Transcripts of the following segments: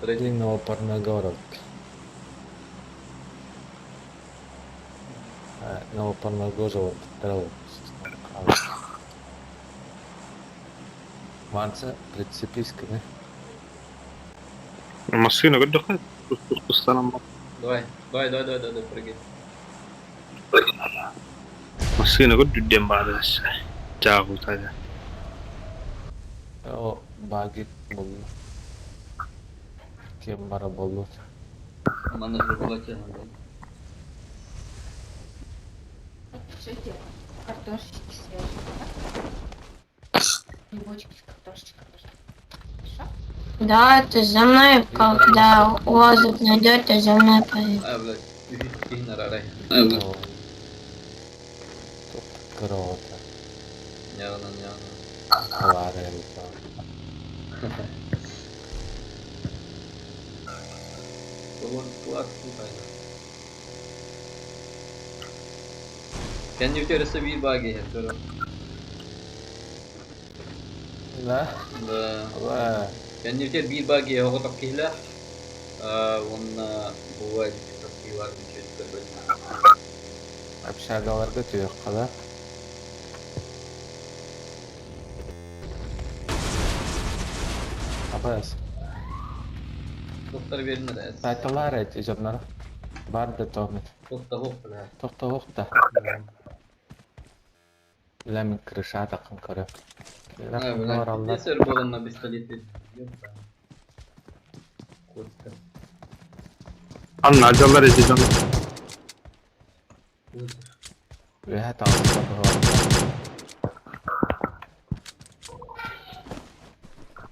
Третий. Новопарногород. Новопарногород. Манса прицепись к Массыына көрдөххө тус-тустанан Давай, давай, давай, давай, давай, прыгай. Массыына көрдүрдэн баара чааҕытайда. О, баги булла. Кем бара боллут. Манна журбулача надо. Что делать? Картошечки свежие, да? Грибочки с картошечкой тоже. Хорошо? Да, ты за мной, когда УАЗик найдет, ты за мной поедешь. А, блядь, игнорарай. Тут круто. Явно, явно. Ларелка. Can you tell us a bit about it? Да? Да. Да. Can you tell биир бааги оҕотох киһилээх уонна бывает такие көрбөт. Общагаларга түһүөххэ да. Абас. Доктор беринер эс. Сайталар эти дьоннор. Бар да томит. Тохта хоп бля. Тохтоһуохта. Лэмин крыша тақын көрө. А, бля. Сер болон на пистолет. Ёпта. Котка. Анна алдьаллар эти дьон. Үһэ таҕыста быһылаах.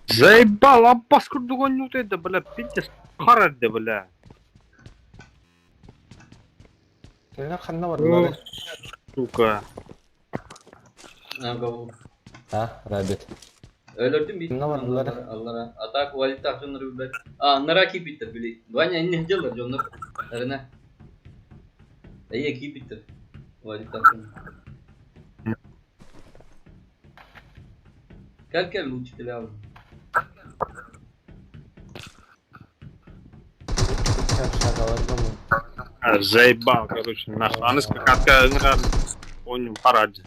Заебал, аббас курдук оонньуута бля, пиздец харарды бля. Кинилэр ханна бардылар? Сука. А, гол. А, Рабит. Өлөрдүм бит. Ханна бардылар? Аллара. А так валита дьоннор билбэт. А, аннара киирбиттэр били. Ваня инне дьыллар дьоннор. Арына. Эйе киирбиттэр. Валита Кэл кэл учителя. Общагаларга А, Заебал, короче, нахуй. Аныска катка ыҥырар оонньуу харарды.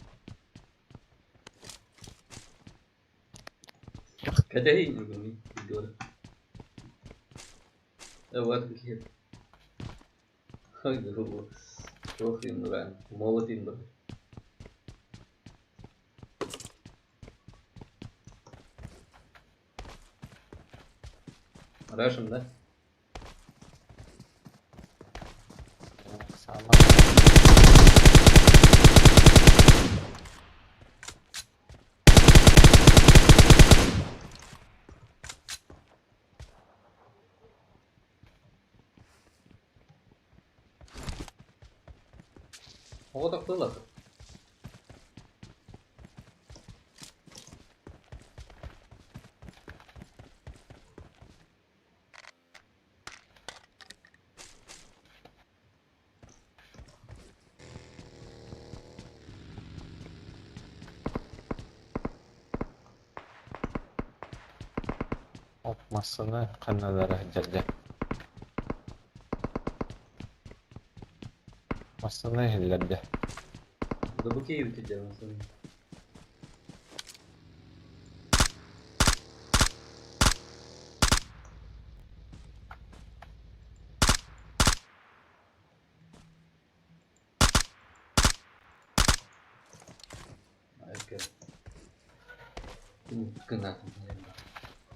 Кэтэһин бүгүн видеода. Вот какие. Ой, грубо. Ох, им Молот им Рашим, да? Сама. Вот так было. Оп, массаны ханналара дьэрдэ. Массаны иһиллэрдэ. Да букеев ты делал.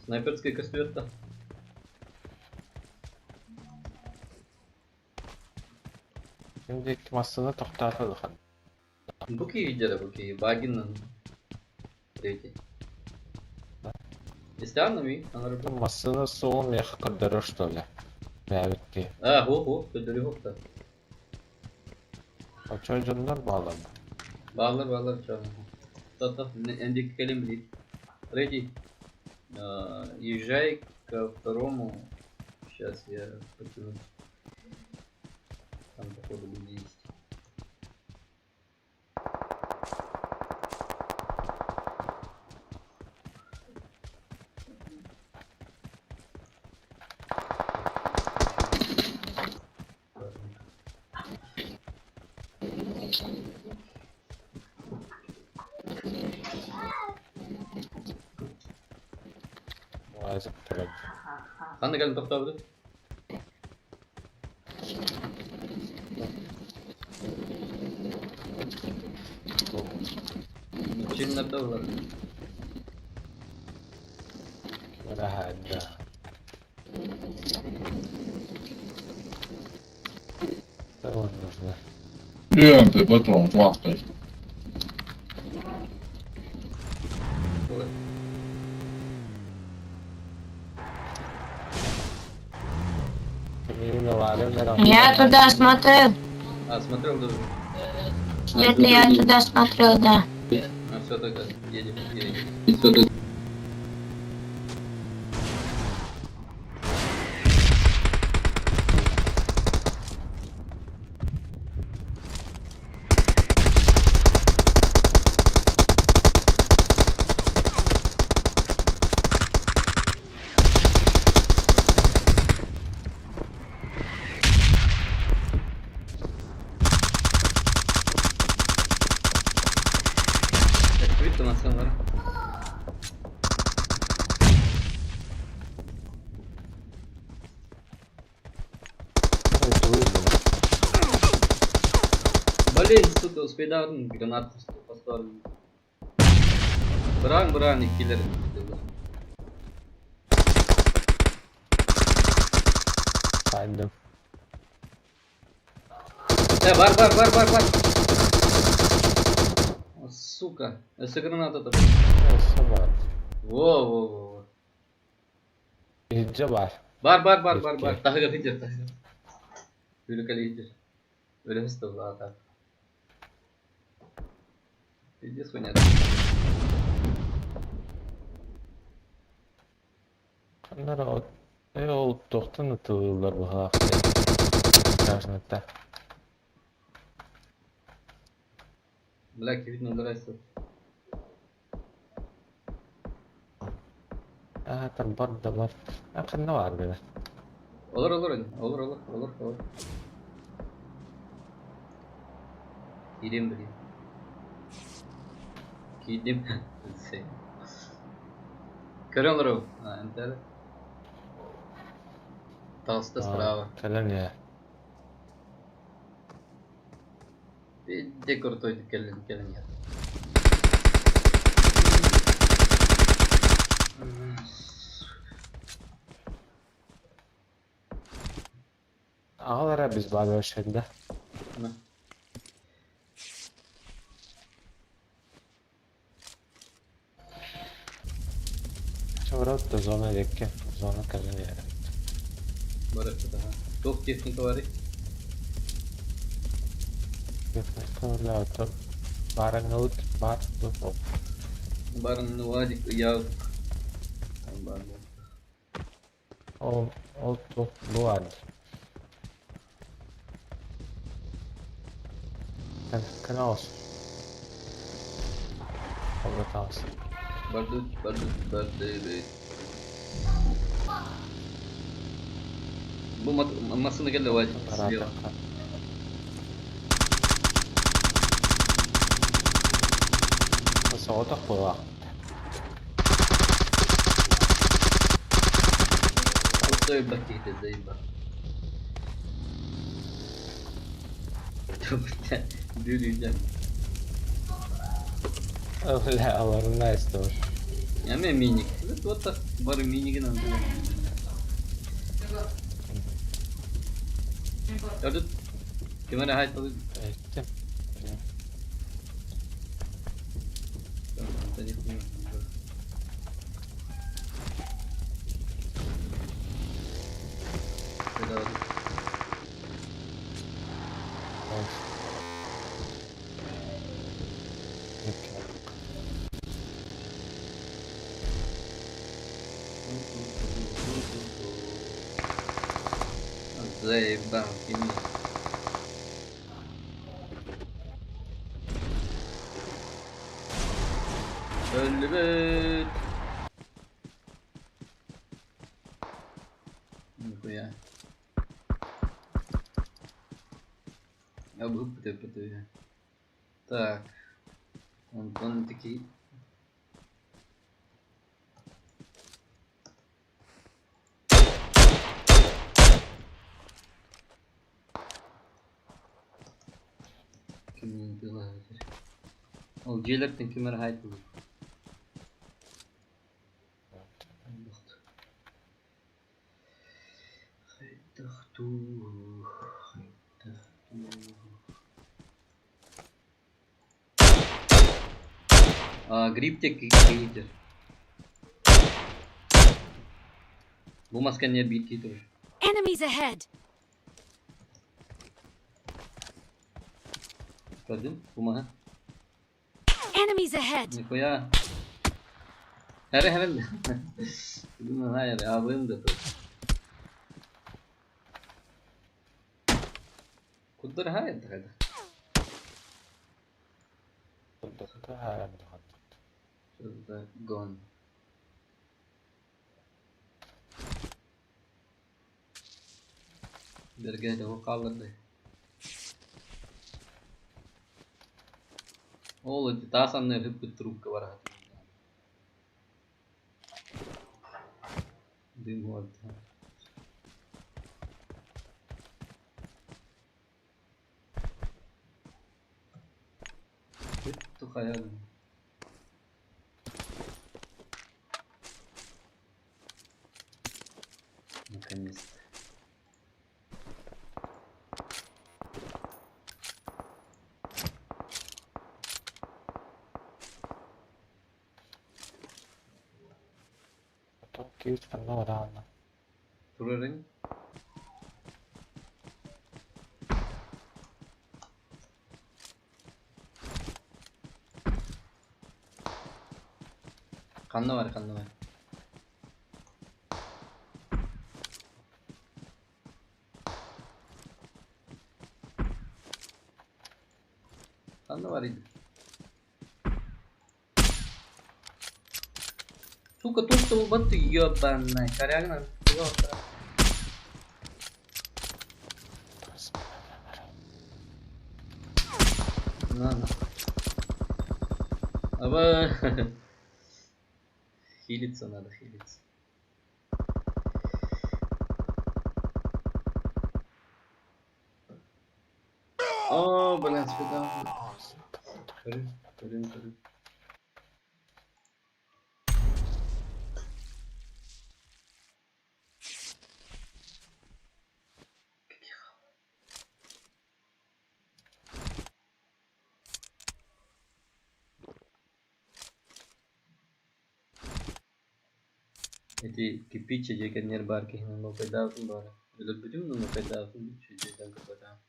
Снайперский костюм-то. Şimdi массаны тохтоото Буки видели, буки, Багин. Третий. Истян ми, Массыына суоҕун миэхэ көрдөрөр что ли? Бээбит А, хо, хо, көрдөрүү хопта. Очо дьоннор баалар. Баалар, баалар, чё. Та-та, эндик кэлим билит. Третий. Езжай ко второму. Сейчас я потяну. Там, походу, люди есть. Уазик турар. Ханна кэлэн тохтообутуй? Чиннарда булар. Быраһаайда. Да он нужно. Лента, потом, лапкой. Я туда смотрел. А, смотрел даже. Это я туда смотрел, да. А, все, тогда едем, едем. Так, видно, на самом Блин, сука, успейдардың гранат поставлен. Бран, бран, киллер. Пойду. Бар, бар, бар, бар, бар. О, сука, это граната там. Бар. Во, во, во, во. Иджа бар. Бар, бар, бар, бар, бар. Тахыга хиджер, тахыга. Үлүкәле хиджер. Өлөһөс да так. Пиздец хуйня. Каннара ол тоқтан ытылылар бұғақ. Кажныта. Бля, видно ударайся. А, там бар да бар. А, қанна бар беді. Olur olur olur olur olur olur. Кидим блин. Кидим. Көрөн олору. А, МТЛ. Толсто справа. Кэлэн я. Где крутой кэлен кэлен нет. Ағалара біз бар өшенде. На. Човорот зона декке. Зона кэлэн я. Бар это Топ техника бар. Баранут бар туф. Бар ну ладик я. Бар. Ол ол туф буад. Каналс. Обратался. Бардут, бардут, бардут. Бу массыны келди Вадик слева. Соғытақ була. Крутой бакеты, заебал. Бля, Бля, аларына истор. Я мен миник. Вот так бар миниги надо. Gördün. Kime ne hayt alıyor? Ettim. Заебал, кими. Өлбөт. Нихуя. Я бы пыты. Так, онтон ити Кимниин тыалаһа Ол дьиэлэртэн ким эрэ хаайтылар. Хайдах дуу, хайдах дуу. А, грипп киһитэр. Бу маска не биир киһи турар. Enemies ahead! Көрдүм, бу маһы. Enemies ahead! Нихуя. Хәрэ хәрэ. Бүгүн хайа абыым да тут. Куддар хайа да. Гон. Бэргэһэтэ ол хаалларда. Ол ити таас анныгар ыппыт трубка бараһа Дым уорда. Тухайа. Наконец-то. Турарын. Ханна бар, ханна бар. Ханна бар иди. Сука, тут ты ебаная, корягна. На, на. Аба. Хилиться надо, хилиться. О, блин, сюда. Көрүн, көрүн, көрүн. Ити кирпиччэ дьиэ кэннигэр баар киһини нуокайдаабытым баара. Өлөрбүтүм да нуокайдаабытым үчүгэйдик көрбөтөҕүм.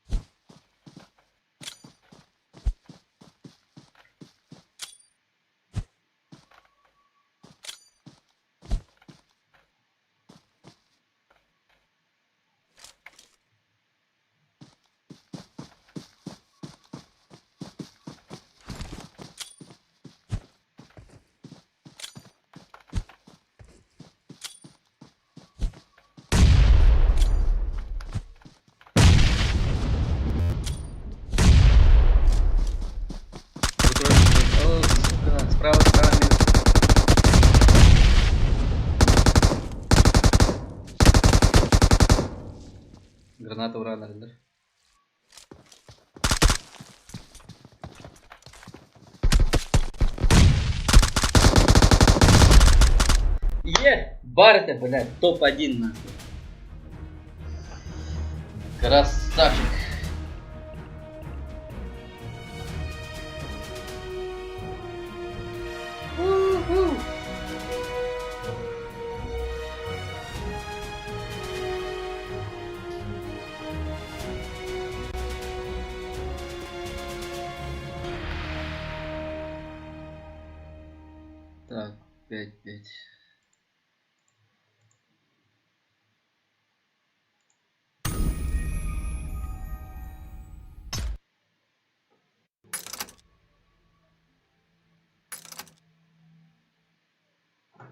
О, сука, справа, справа, минус. Граната уран арындар. Е, бар это, блядь, топ-1 нахуй. Красавчик. У-ху. Так, 5-5.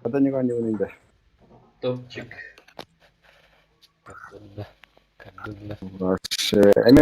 Хата Топчик. Кардылла. Кардылла. Эмиэ